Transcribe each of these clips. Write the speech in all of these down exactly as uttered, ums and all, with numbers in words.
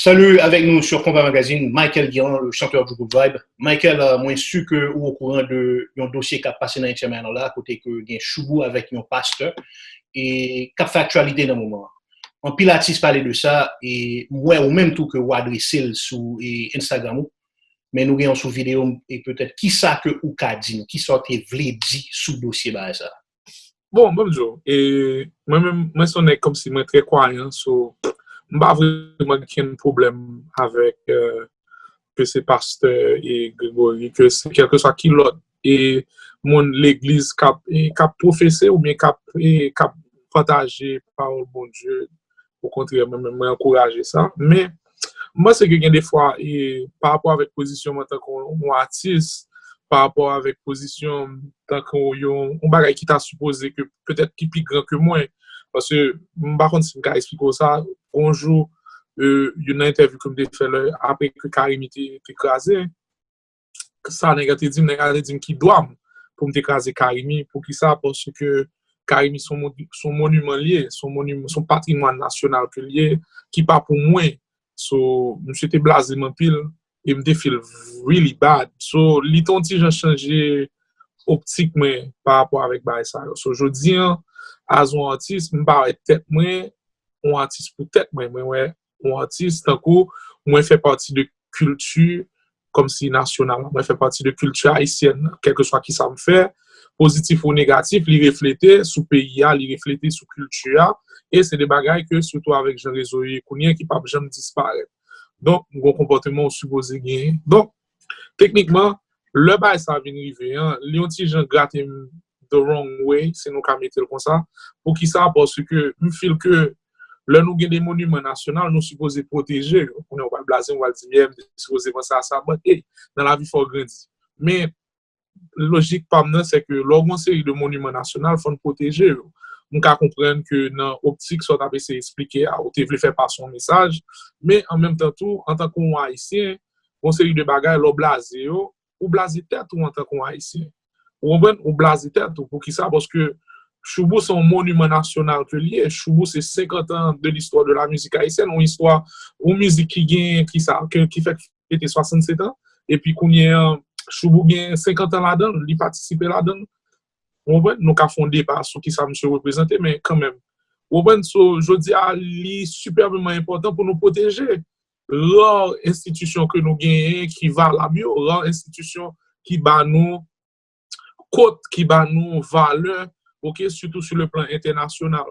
Salut, avec nous sur Combat Magazine, Michael Guérin, le chanteur du groupe Vibe. Michael, euh, mwen si ke ou okouran de yon dosye k ap pase nan H M I la, kote ke gen Shoubou avèk yon pastè e k ap fè aktyalite nan moman an. Anpil atis pale de sa e m wè ou menm tou ke ou adrese l sou e Instagram ou. Men nou gen yon sou videyo e petèt kisa ke ou ka di nou, kisa w te vle di sou dosye bagay sa? Bon, bon m di w, e mwen menm, mwen se yon nèg kòmsi mwen trè kwayan, so m pa vrèman gen pwoblèm avèk ke se pastè e Gregory, ke se kèlkeswa ki lòt e moun legliz k ap e k ap pwofese oubyen k ap e k ap pataje pawòl Bondye. Okontrè, mwen menm mwen ankouraje sa. Men m panse ke gen de fwa e pa rapò avèk pozisyon m antanke yon atis, pa rapò avèk pozisyon m tanke yon yon bagay ki ta sipoze ke petèt ki pi gran ke mwen. Paske m pa konn si m ka eksplike w sa. Gon jou, youn nan entèvyou ke m te fè lè apre ke Carimi te te kraze, sa nèg la te di m, nèg la te di m ki dwa m pou m te kraze Carimi. Poukisa? Paske Carimi se yon mon- se yon moniman l ye, se yon moniman, se yon patrimwàn nasyonal ke l ye, ki pa pou mwen. So, misye te blaze m anpil e m te feel really bad. So, li te yon ti jan chanje optik mwen pa rapò avèk bagay sa yo. So, jodi an, as yon atis, m pa wè tèt mwen yon atis pou tèt mwen. Mwen wè yon atis tankou mwen fè pati de kilti kòmsi nasyonal. Mwen fè pati de kilti ayisyèn nan. Kèlkeswa kisa m fè, pozitif ou negatif, li reflete sou peyi a, li reflete sou kilti a. E se de bagay ke, sitou avèk jan rezo yo ye kounye a, ki p ap janm disparèt. Donk, m gen yon konpòteman ou sipoze genyen. Donk, teknikman, lè bagay sa vin rive an, li yon ti jan grate m the wrong way, si nou ka mete l konsa. Poukisa? Paske m feel ke lè nou gen de moniman nasyonal, nou sipoze pwoteje yo. Kounye a w pral blaze m, w pral di m, yeah, m te sipoze panse a sa, but hey, nan lavi fò w grandi. Men, lojik pa m nan, se ke lè w gen yon seri de moniman nasyonal, fò n pwoteje yo. M ka konprann ke nan optik sa w t ap eseye eksplike a, ou te vle fè pase yon mesaj, men an menm tan tou, antanke yon Ayisyen, gen yon seri de bagay, lè w blaze yo, ou blaze tèt ou antanke yon Ayisyen. Ou konprann? Ou blaze tèt ou. Poukisa? Paske Shoubou se yon moniman nasyonal ke l ye. Shoubou se senkant an de listwa de la mizik ayisyèn, yon istwa, yon mizik ki gen, ki sa, ke, ki fèk fete swasannsèt an, epi kounye an, Shoubou gen senkant an ladan l, li patisipe ladan l. Ou konprann? Nou ka fè yon deba sou kisa misye reprezante, men kanmenm. Ou konprann? So, jodi a, li sipèman enpòtan pou nou pwoteje ra enstitisyon ke nou genyen ki valab yo, ra enstitisyon ki ba nou kot, ki ba nou valè, oke, sitou sou le plan entènasyonal.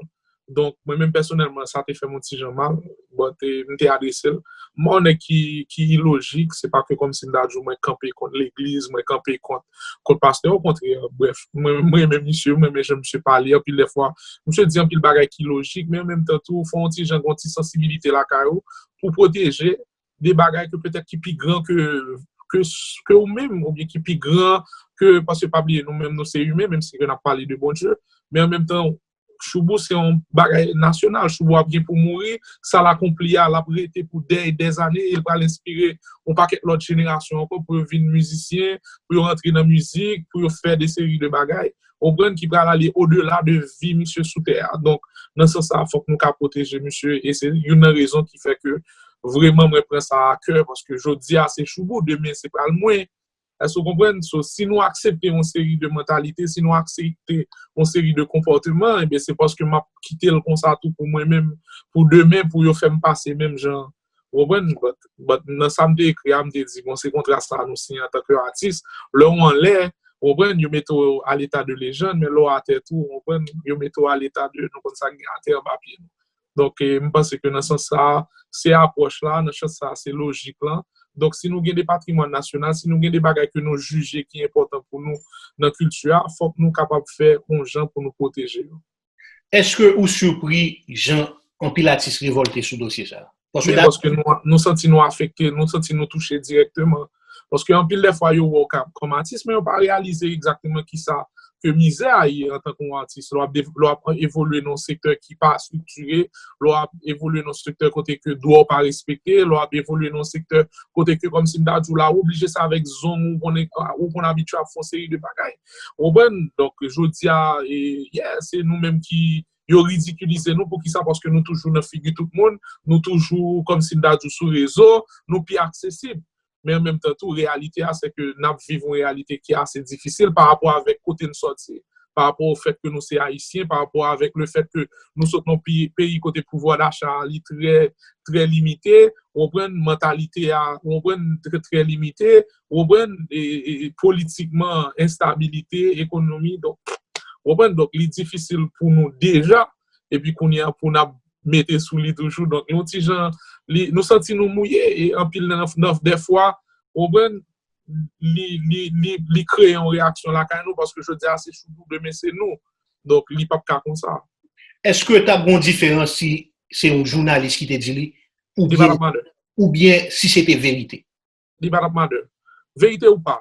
Donk, mwen menm pèsonèlman, sa te fè m yon ti jan mal, but eh, m te adrese l. M yon nèg ki, ki ilojik, se pa ke kòmsi m ta di w mwen kanpe kont legliz, mwen kanpe kont, kont pastè, okontrè, brèf, mwen, mwen renmen misye, mwen renmen jan misye pale, anpil de fwa, misye di anpil bagay ki lojik, men an menm tan tou, fò yon ti jan gen yon ti sansibilite lakay ou, pou pwoteje de bagay ke petèt ki pi gran ke, ke, ke ou menm, oubyen ki pi gran ke, paske pa bliye, nou menm nou se imen, menm si ke n ap pale de Bondye, men an menm tan, Shoubou se yon bagay nasyonal, Shoubou ap gen pou mouri, sa l akonpli a, l ap rete pou dè e dè zane, e l pral enspire yon pakèt lòt jenerasyon ankò pou yo vin mizisyen, pou yo rantre nan mizik, pou yo fè de seri de bagay, ou konprann, ki pral ale odela de vi misye sou tè a. Donk, nan sans sa, fòk nou ka pwoteje misye, e se youn nan rezon ki fè ke vreman mwen pran sa a kè, paske jodi a se Shoubou, demen se pral mwen. Èske w konprann? So, si nou aksepte yon seri de mantalite, si nou aksepte yon seri de konpòteman, ebyen se paske m ap kite l konsa tou pou mwen menm, pou demen, pou yo fè m pase menm jan. Ou konprann? But, but nan sa m te ekri a, m te di, bon, se kontra sa nou siyen antanke atis. Lè w anlè, ou konprann, yo mete w a leta de lejann, men lè w atè tou, ou konprann, yo mete w a leta de, nou konn sa k gen atè anba pye nou. Donk, eh, m panse ke nan sans sa, se apwòch la, nan sans sa, se lojik lan. Donk, si nou gen de patrimwàn nasyonal, si nou gen de bagay ke nou jije ki enpòtan pou nou nan kilti a, fòk nou kapab fè yon jan pou nou pwoteje yo. Èske ou sipri jan anpil atis revòlte sou dosye sa? Paske, wi, paske nou, nou santi nou afekte, nou santi nou touche dirèkteman. Paske anpil de fwa, yo wè w kòm atis, men yo pa reyalize egzakteman kisa ke mizè a ye antanke yon atis. Lè w ap, lè w ap evolye nan yon sektè ki pa estriktire, lè w ap evolye nan yon sektè kote ke dwa w pa respekte, lè w ap evolye nan yon sektè kote ke, kòmsi m ta di w la, ou oblije se avèk zong ou konn, ou konn abitye ap fè yon seri de bagay. Ou konprann? Donk, jodi a, e, yeah, se nou menm ki, yo ridikilize nou. Poukisa? Paske nou toujou nan figi tout moun, nou toujou kòmsi m ta di w sou rezo, nou pi aksesib. Men an menm tan tou, reyalite a, se ke n ap viv yon reyalite ki ase difisil pa rapò avèk kote n sòti, pa rapò o fèt ke nou se Ayisyen, pa rapò avèk le fèt ke nou sot nan pi- peyi kote pouvwa dacha a li trè, trè limite, ou konprann, mantalite a, ou konprann, trè, trè limite, ou konprann, e, e, e politikman, enstabilite, ekonomi, donk, ou konprann, donk, li difisil pou nou deja, epi kounye a pou n ap mete sou li toujou. Donk, yon ti jan, li, nou santi nou mouye, e anpil nan, nan dèfwa, ou konprann, li, li, li, li kreye yon reyaksyon lakay nou, paske jodi a se Choubou, demen se nou. Donk, li p ap ka konsa. Èske t ap gen yon diferans si se yon jounalis ki te di li, Li pa t ap oubyen, matter. Oubyen si se te verite? Li pa t ap matter. Verite ou pa,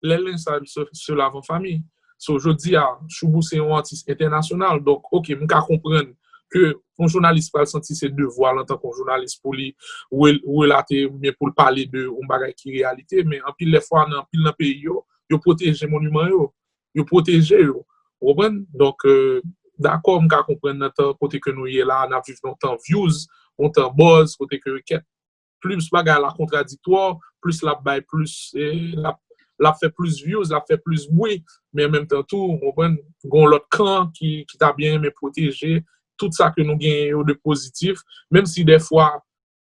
les linges sales se, se lavent en famille. So, jodi a, Choubou se yon atis entènasyonal. Donk, oke, m ka konprann ke yon jounalis pral santi se devwa l antanke yon jounalis pou li re- relate oubyen pou l pale de yon bagay ki reyalite, men anpil lè fwa, nan anpil nan peyi yo, yo pwoteje moniman yo. Yo pwoteje yo. Ou konprann? Donk, euh, dakò, m ka konprann nan tan kote ke nou ye la, n ap viv nan tan views, yon tan buzz, kote ke kèk plis bagay la kontradiktwa, plis l ap bay plis, eh, l ap, l ap fè plis views, l ap fè plis bri, men an menm tan tou, ou konprann, gen yon lòt kan ki, ki ta byen renmen pwoteje tout sa ke nou genyen yo de pozitif, menm si dèfwa,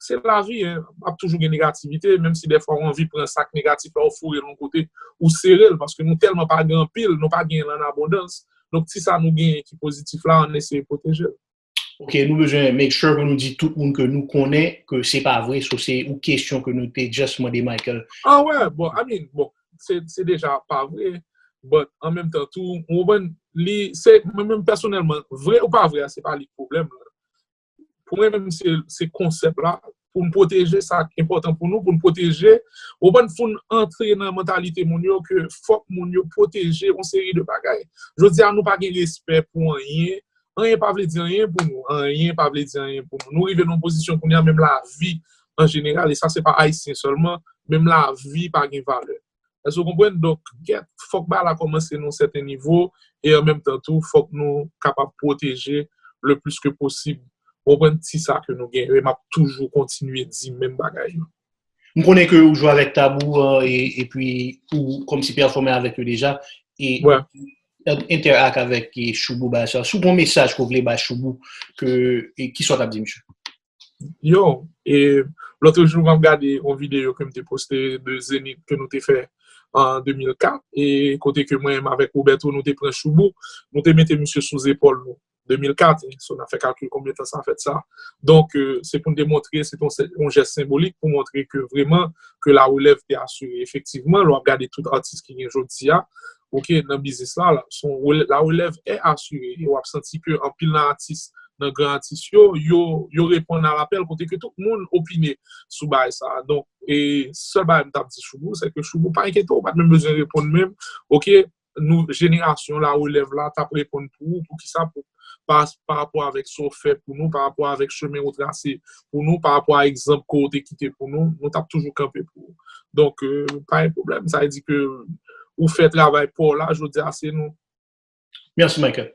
se lavi, hein, ap toujou gen negativite, menm si dèfwa ou anvi pran sa k negatif la, ou foure l yon kote, ou sere l, paske nou tèlman pa gen anpil, nou pa gen l an abondans, donk ti sa nou genyen ki pozitif la, ann eseye pwoteje l. Ok, nou bezwen make sure ke nou di tout moun ke nou konnen ke se pa vre, so se yon kesyon ke nou te just mande Michael. Ah wè, bon, I mean, bon, se, se deja pa vre, but an menm tan tou, ou konprann, li, se, mwen menm pèsonèlman, vre ou pa vre, se pa li k pwoblèm la. Pou mwen menm, se, se konsèp la, pou n pwoteje sa k enpòtan pou nou, pou n pwoteje, ou konprann, pou n antre nan mantalite moun yo ke fòk moun yo pwoteje yon seri de bagay. Jodi a, nou pa gen respè pou anyen, anyen pa vle di anyen pou nou. Anyen pa vle di anyen pou nou. Nou rive nan yon pozisyon kounye a, menm lavi an jeneral, e sa se pa Ayisyen sèlman, menm lavi pa gen valè. Èske w konprann? Donk, gèt, fòk bagay la kòmanse nan yon sèten nivo, e an menm tan tou, fòk nou kapab pwoteje le plis ke posib, ou konprann, ti sa ke nou genyen. E m ap toujou kontinye di menm bagay yo. M konnen ke ou jwe avèk Tabou, euh, e, epi ou kòmsi pèfòme avèk yo deja, e Ouais. Interact avèk, e, Choubou bagay sa. Si w gen yon mesaj ke w vle bay Choubou, ke, e, ki sa w t ap di misye? Yo, e lòt jou, m ap gade yon videyo ke m te poste de Zenith ke nou te fè an de mil kat, e kote ke mwen menm avèk Roberto, nou te pran Choubou, nou te mete misye sou zepòl nou. de mil kat, so n ap fè kalkil konbyen tan sa fè de sa. Donk, euh, se pou n te montre, se te yon, yon jès senbolik pou montre ke vrèman, ke la relèv te asire. Efektivman, lè w ap gade tout atis ki gen jodi a, ok, nan biznis la, la, son, la relèv est assurée. E w ap santi ke anpil nan atis, nan gran atis yo, yo, yo reponn a lapèl kote ke tout moun opine sou bagay sa. Donk, e sèl bagay m t ap di Choubou, se ke Choubou pa enkyete w, ou pa t menm bezwen reponn menm, ok, nou, jenerasyon la relèv la t ap reponn pou ou, poukisa, pou, pa, pa rapò avèk sa w fè pou nou, pa rapò avèk chemen ou trase pou nou, pa rapò a egzanp ke w te kite pou nou, nou t ap toujou kanpe pou ou. Donk, euh, pa gen pwoblèm, sa vle di ke ou fè travay pa w la, jodi a se nou. Mèsi, Michael.